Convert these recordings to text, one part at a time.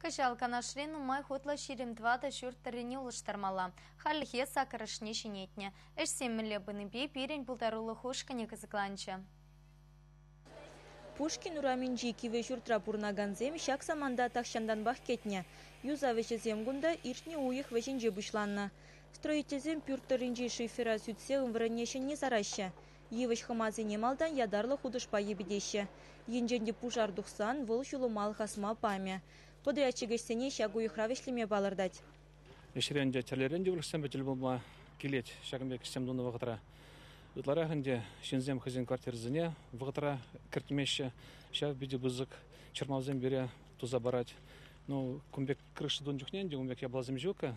Кӑҫал Канашри нумай хутлӑ 24 ҫурт тӑррине улӑштармалла. Хальлӗхе саккӑрӑшне ҫӗнетнӗ. Ӗҫсем мӗнле пынипе пирӗн пултарулӑх ушкӑнӗ кӑсӑкланчӗ. Пушкин урамӗнчи кивӗ ҫуртра пурӑнакансем ҫак саманта тахҫантанпах кӗтнӗ. Юсав ӗҫӗсем кунта иртнӗ уйӑх вӗҫӗнче пуҫланнӑ. Строительсем пӳрт тӑрринчи шифера сӳтсе ун вырӑнне ҫӗнни сараҫҫӗ. Йывӑҫ хӑмасене малтан ятарлӑ хутӑшпа йӗпетеҫҫӗ. Енчен те пушар тухсан вӑл ҫулӑма алхасма памӗ. Подрядчик ӗҫсене ҫак уйӑхра вӗҫлеме палӑртать. Ӗҫре ӗнтӗ тӗрлӗрен йывӑрлӑхсемпе тӗл пулма килет ҫакӑн пек ӗҫсем тунӑ вӑхӑтра. Ытларах ӗнтӗ ҫынсем хӑйсен квартирисене вӑхӑтра кӗртмеҫҫӗ. Ҫав питӗ пысӑк чӑрмавсем пире туса парать. Ну, кун пек крыша тунӑ чухне ӗнтӗ ун пек япаласем ҫук.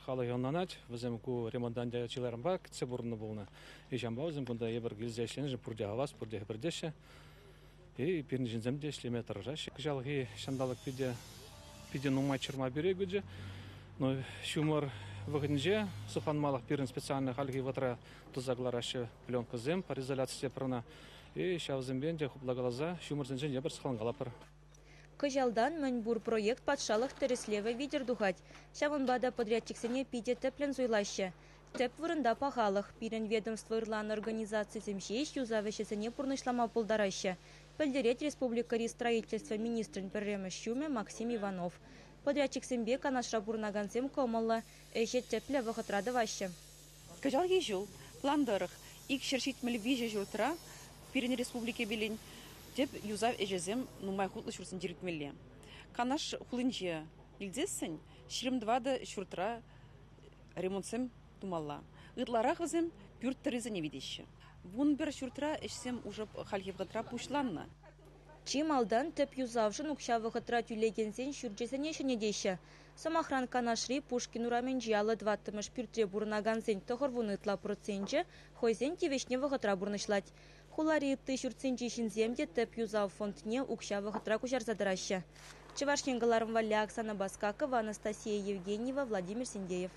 Халӑх ӑнланать, вӗсем ку ремонта ӗнтӗ чылайранпа кӗтсе пурӑннӑ пулнӑ. И ҫавӑнпа вӗсем кунта эпир килсе ӗҫленӗшӗн пурте хавас, пурте хӗпӗртеҫҫӗ. И пирӗн ҫынсем те ӗҫлеме тӑрӑшаҫҫӗ. Кӑҫалхи ҫанталӑк питӗ, питӗ нумай чӑрмав пире кӳчӗ. Но ҫумӑр вӑхӑтӗнче сыхланмалӑх пирӗн специально хальхи вӑхӑтра туса кӑлараҫҫӗ пленкӑсем, пароизоляци тепӗр ӑна. И ҫавсемпе ӗнтӗ хуплакаласа ҫумӑрсенчен эпир сыхланкалатпӑр. Кӑҫалтан мӗнпур проект патшалӑх тӗрӗслевӗ витӗр тухать. Ҫавӑнпа та подрядчиксене питӗ тӗплӗн суйлаҫҫӗ. Тӗп вырӑнта пахалӑх. Пирӗн ведомство ырланӑ организацисем ҫеҫ юсав ӗҫӗсене пурнӑҫлама пултараҫҫӗ, пӗлтерет республикӑри строительство министрӗн пӗрремӗш ҫумӗ Максим Иванов. Подрядчиксемпе Канашра пурӑнакансем кӑмӑллӑ, ӗҫе тӗплӗ вӑхӑтра тӑваҫҫӗ. Кӑҫалхи ҫул план тӑрӑх 273 ҫуртра пирӗн республика пилен тӗп юсав ӗҫӗсем нумай хутлӑ ҫуртсенче иртмелле. Канаш хулинче илсессӗн 24 ҫуртра ремонтсем тумалла. Ытларах вӗсем пӳрт тӑррисене витеҫҫӗ. 11 ҫуртра ӗҫсем уже хальхи вӑхӑтра пуҫланнӑ. Чи малтан тӗп юсавшӑн укҫа вӑхӑтра тӳлекенсен ҫурчӗсене ҫӗнетеҫҫӗ. Сӑмахран, Канашри Пушкин урамӗнчи 54-мӗш пӳртре пурӑнакансен 90 ытла проценчӗ хӑйсен тивӗҫне вӑхӑтра пурнӑҫлать. Хулари ытти ҫуртсенчи ҫынсем те тӗп юсав фондне укҫа вӑхӑтра куҫарса тӑраҫҫӗ. Чӑваш Ен кӑларӑм валли Оксана Баскакова, Анастасия Евгеньева, Владимир Синдеев.